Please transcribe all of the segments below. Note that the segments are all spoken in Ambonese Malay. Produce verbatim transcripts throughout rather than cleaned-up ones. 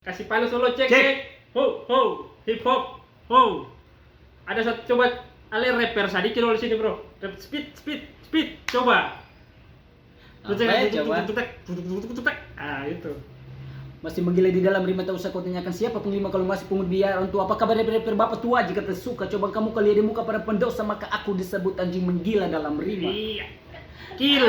Kasi panas dolo, cek, cek. Cek. Ho, ho, hip hop, ho. Ada satu, coba ale rapper sadiki dolo di sini, bro. Rap, speed, speed, speed, coba. Apa ya, coba? Tutek, tutek, tutek, tutek, tutek. Ah, itu. Masih menggila di dalam rima, tak usah kau tanyakan siapa penglima kalau masih pungut biar. Untuk apa kabar rapper-rapper bapak tua? Jika tak suka, coba kamu kau lihat di muka para pendosa, maka aku disebut anjing menggila dalam rima. Iya. Kill.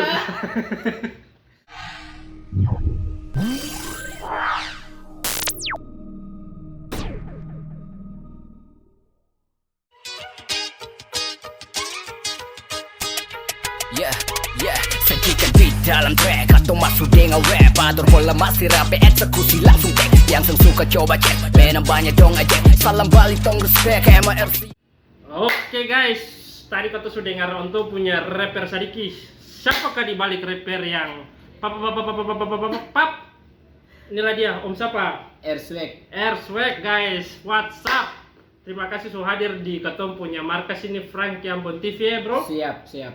Yeah, yeah, sentikan beat dalam track atau masuk dengan rap. Atur pola masih rapi, eksekusi langsung tek. Yang seng suka coba cek, memang banyak dong aja. Salam balik tong respect, M R C. Oke guys, tadi katong su dengar Onto punya rapper sadiki. Siapakah di balik rapper yang pap, pap, pap? Inilah dia, Om sapa? Erswag. Erswag, guys, what's up? Terima kasih su hadir di katong punya markas ini, Frankie Ambon T V ya, bro. Siap, siap.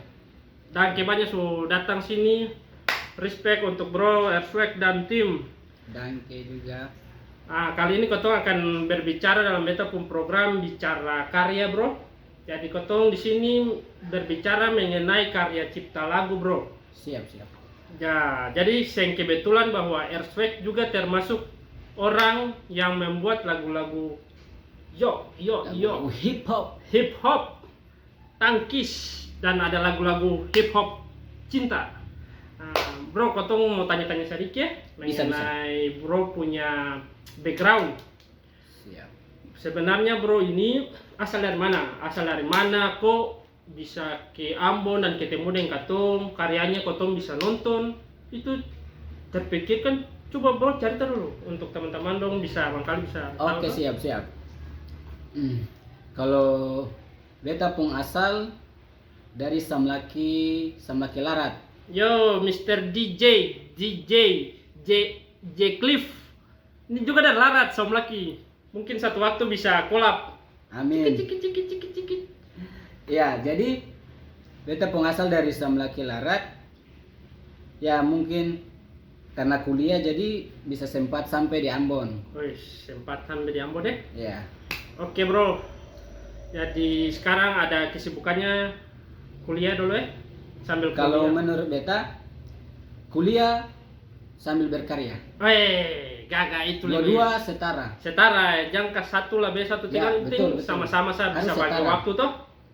Danke banya su datang sini. Respect untuk bro Erswag dan tim. Danke juga. Ah, kali ini katong akan berbicara dalam beta pung program Bicara Karya, bro. Jadi katong di sini berbicara mengenai karya cipta lagu, bro. Siap, siap. Ya, jadi seng kebetulan bahwa Erswag juga termasuk orang yang membuat lagu-lagu, yo, yo, yo, lagu-lagu hip hop. Hip hop, tangkis, dan ada lagu-lagu hip hop cinta. Nah, bro, katong mau tanya-tanya sadiki ya, bisa, bisa, mengenai bro punya background. Siap. Sebenarnya bro ini asal dari mana? Asal dari mana? Kok bisa ke Ambon dan ketemu deng katong, karyanya katong bisa nonton, itu terpikirkan? Coba bro carita dulu untuk teman-teman dong bisa, mangkali bisa tahu. Oke, to? Siap, siap. Hmm. Kalo beta pung asal dari Samlaki, Samlaki Larat. Yo, Mister D J, D J, J, J Cliff. Ini juga dari Larat, Samlaki. Mungkin satu waktu bisa kolab. Amin. Ciki, ciki, ciki, ciki, ciki. Ya, jadi beta pung asal dari Samlaki Larat. Ya, mungkin karna kuliah jadi bisa sempat sampe di Ambon. Wih, sempat sampe di Ambon, eh? Ya. Oke, bro. Jadi sekarang ada kesibukannya kuliah dulu, eh? Sambil kuliah. Kalo menurut beta, kuliah sambil berkarya. Weh, gaga itu. Dua-dua lebih setara. Setara, jang kas satu labe satu. Ya, tinggal, betul, penting betul. Sama-sama sa bisa bagi waktu, toh.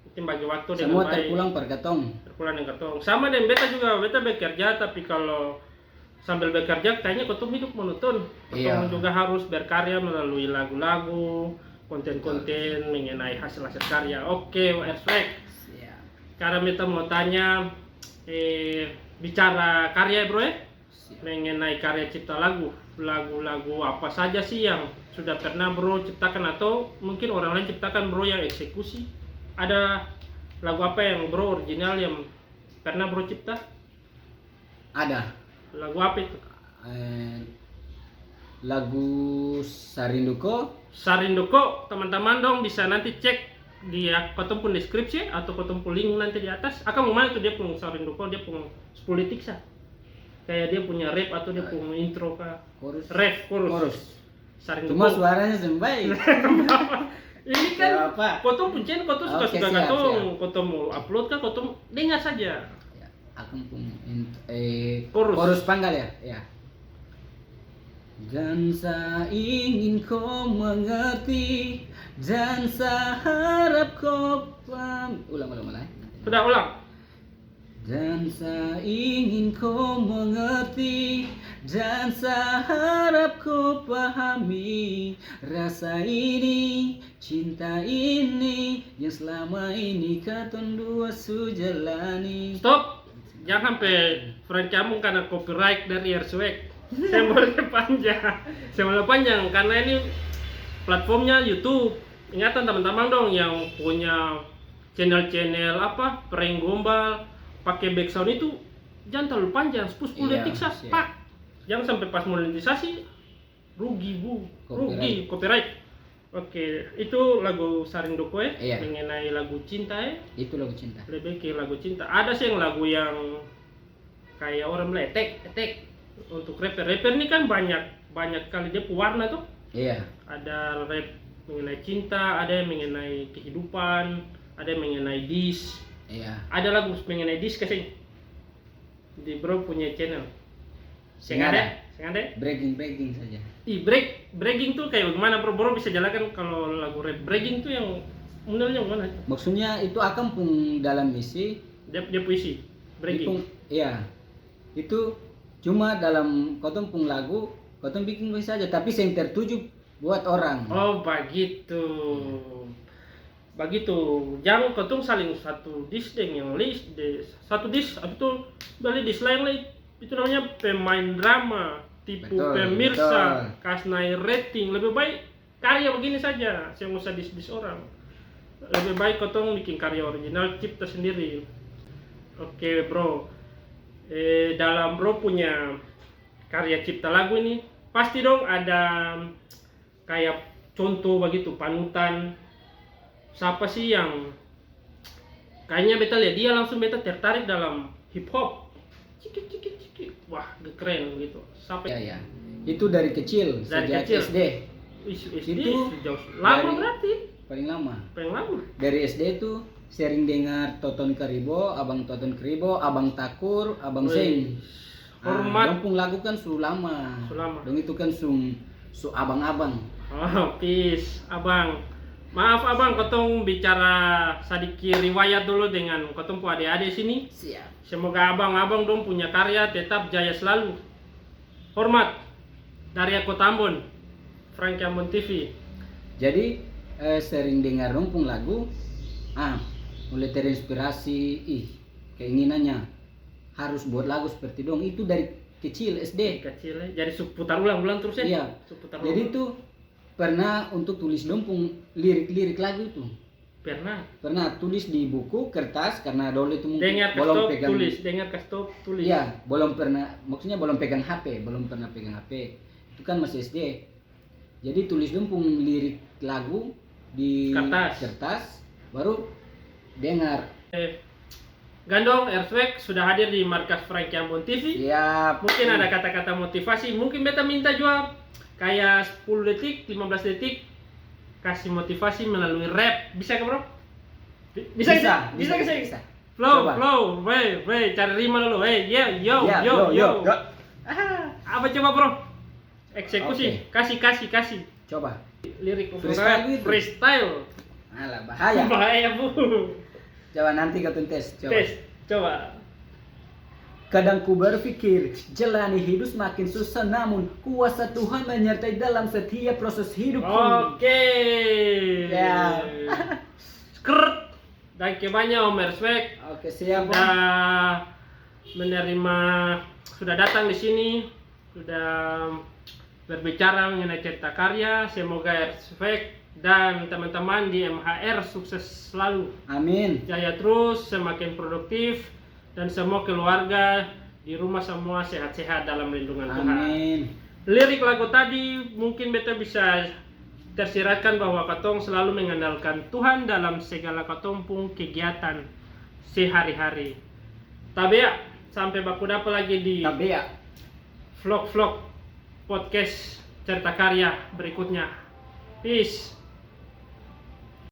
Penting bagi waktu dengan baik. Harus setara. Semua terpulang par katong. Terpulang deng katong. Sama deng beta juga, beta bekerja, tapi kalo sambil bekerja, kayaknya katong hidup monoton. Iya. Katong juga harus berkarya melalui lagu-lagu, konten-konten, betul, mengenai hasil-hasil karya. Oke, Erswag. Siap. Sekarang beta mau tanya, eh, bicara karya, bro, eh? Siap. Mengenai karya cipta lagu, lagu-lagu apa saja sih yang sudah pernah bro ciptakan atau mungkin orang lain ciptakan bro yang eksekusi? Ada lagu apa yang bro original yang pernah bro cipta? Ada. Lagu apa itu? Eh, lagu Sarinduko. Sarinduko, teman-teman dong bisa nanti cek di ak-, katong pung deskripsi atau katong pung link nanti di atas. Akang mau mana tuh dia pung Sarinduko, dia pung sepuluh detik sa. Kayak dia punya rap atau dia pung intro ka. Chorus. Ref, chorus. Chorus. Sarinduko. Cuma suaranya seng baik. Ini kan, gak apa-apa, katong pung channel, katong suka-suka katong, siap. Oke, siap, siap. Katong mau upload kan, katong dengar saja. Ya. Akang pung int-, eh, chorus. Chorus panggal ya? Ya. Dan sa ingin ko mengerti, dan sa harap ko paham. Ulang, ulang, ulang. Sudah, ulang. Dan sa ingin ko mengerti, dan sa harap ko pahami rasa ini, cinta ini yang selama ini katong dua su jalani. Stop! Jang sampe Frankie Ambon kana copyright dari Erswag. Seng boleh panjang. Seng boleh panjang, karna ini platformnya YouTube. Ingatan tamang-tamang dong yang punya channel-channel apa, prank gombal, pake backsound itu, jang talalu panjang, sepuluh, sepuluh detik sa, pak. Iya, siap. Jang sampe pas monetisasi, rugi, bu. Rugi, copyright. Oke, itu lagu Sarinduko, eh, mengenai lagu cinta, eh. Iya. Itu lagu cinta. Lebih ke lagu cinta. Ada seng lagu yang kaya orang bilang etek, etek. Untuk rapper. Rapper ni kan banyak, banyak kali dia pung warna tuh. Iya. Ada rap mengenai cinta, ada yang mengenai kehidupan, ada yang mengenai diss. Iya. Ada lagu mengenai diss ka seng? Di bro punya channel? Seng ada? Seng ada? Seng ada? Bragging, bragging saja. Ih, brag-, bragging tuh kayak bagaimana, bro? Bro bisa jelaskan kalau lagu rap bragging tuh yang menurutnya bagaimana? Maksudnya itu akang pung dalam isi. Dia, dia puisi. Bragging. Itu, iya. Itu cuma dalam kotong pung lagu, kotong biking biking saja, tapi seng tertuju buat orang. Oh, bagitu. Iya. Bagitu. Jang kotong saling satu diss deng yang lain, de-, satu diss, abis itu bale diss laeng lai. Itu namanya pemain drama, tipu pemirsa, kas nae rating. Betul, betul. Lebih baik karya begini saja, seng usah diss-diss orang. Lebih baik kotong bikin karya original, cipta sendiri. Oke, bro. Eh, dalam bro punya karya cipta lagu ini, pasti dong ada kayak contoh bagitu, panutan. Sapa sih yang kayaknya beta lihat dia langsung beta tertarik dalam hip hop. Ciki, ciki, ciki. Wah, keren gitu. Sampai. Ya, ya. Itu dari kecil, dari sejak kecil. S D. Ih, S D itu jauh lama dari berarti. Paling lama. Paling lama. Dari S D itu sering dengar Toton Keribo, Abang Toton Keribo, Abang Takur, Abang Seng. Wih. Ah, hormat. Dong pung lagu kan su lama. Su lama. Dong itu kan su, su abang-abang. Oh, peace, abang. Maaf, abang, kotong bicara sadiki riwayat dulu dengan kotong pung ade-ade sini. Siap. Semoga abang-abang dong punya karya tetap jaya selalu. Hormat. Dari Kota Ambon, Frankie Ambon T V. Jadi, eh, sering dengar dong pung lagu, ah, mulai terinspirasi, ih, keinginannya harus buat lagu seperti dong. Itu dari kecil, S D. Dari kecil, ya. Jadi su putar ulang-ulang terus, ya? Iya. Su putar ulang. Jadi itu pernah untuk tulis dong pung lirik-lirik lagu itu. Pernah. Pernah tulis di buku, kertas, karena dolo itu mungkin dengar kas stop, tulis. Dengar kas stop, tulis. Iya, belum pernah, maksudnya belum pegang H P, belum pernah pegang H P. Itu kan masih S D. Jadi tulis dong pung lirik lagu di kertas. Kertas, baru dengar. Eh, Gandong, Earthquake sudah hadir di markas Frankie Ambon T V. Siap. Mungkin ada kata-kata motivasi, mungkin beta minta jua kaya sepuluh detik, lima belas detik, kasi motivasi melalui rap. Bisa ka, bro? Bi-, bisa, bisa, bisa, bisa, bisa, bisa. Flow, coba. Flow, weh, weh, cari rima dulu, weh, yeah, yo, yo, yo, yo, yo. Ah. Apa coba, bro? Eksekusi, oke. Kasi, kasi, kasi. Coba. Lirik freestyle gitu. Freestyle. Alah, bahaya. Bahaya, Bu. Coba nanti katong tes, coba. Tes, coba. Kadang ku berpikir, jalani hidup semakin susah, namun kuasa Tuhan menyertai dalam setiap proses hidupku. Oke. Ya. Skrrt. Danke banya, Om Earthquake. Oke, siap, Om. Sudah menerima, sudah datang di sini, sudah berbicara mengenai cerita karya. Semoga Earthquake dan teman-teman di M H R sukses selalu. Amin. Jaya terus, semakin produktif, dan semua keluarga di rumah semua sehat-sehat dalam lindungan Tuhan. Amin. Lirik lagu tadi mungkin beta bisa tersiratkan bahwa katong selalu mengandalkan Tuhan dalam segala katong pung kegiatan sehari-hari. Tabea, sampe baku dapa lagi di tabea vlog-vlog podcast Cerita Karya berikutnya. Peace.